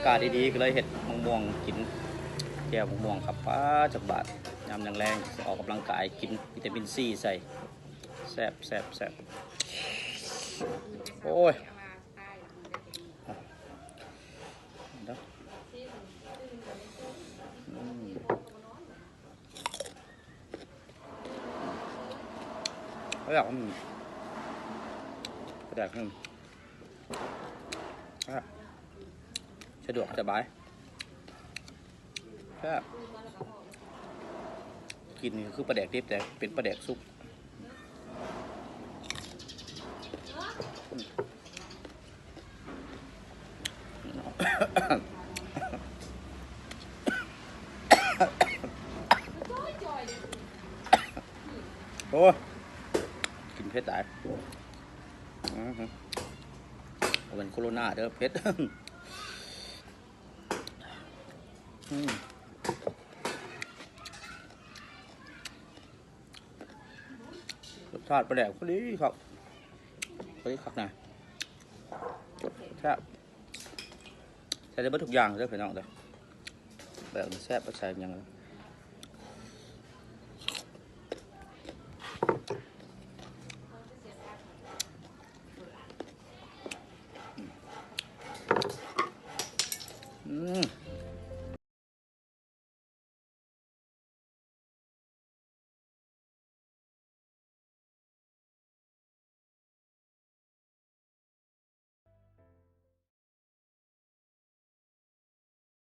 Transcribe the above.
ກາດດີໆ ກໍເລີຍເຮັດມະມ່ວງກິນ ແຈ່ວມະມ່ວງຄັບ. ປ້າດ ຈັກບາດ ຍາມແລງໆ ອອກກຳລັງກາຍ ກິນວິຕາມິນຊີໃສ່ ແຊບໆໆ. ໂອ້ຍ ເດີ ອືມ ແຊບ ອືມ ປາແດກ ອືມ ແຊບ ສະດວກສະບາຍ ແຊບ. ກິນນີ້ຄືປາແດກດິບ ແຕ່ເປັນປາແດກສຸກ. ໂອ້ຍ ກິນເຜັດຫຼາຍ ອື ບໍ່ແມ່ນໂຄໂຣນາເດີ ເຜັດ ອືມ ລົດຊາດປາແດກພໍດີຄັບ ພໍດີຄັກນະ ແຊບ ໃສ່ໄດ້ເບິດທຸກຢ່າງເດີພີ່ນ້ອງເດີ ແບບນີ້ແຊບ ບໍ່ໃສ່ຫຍັງ.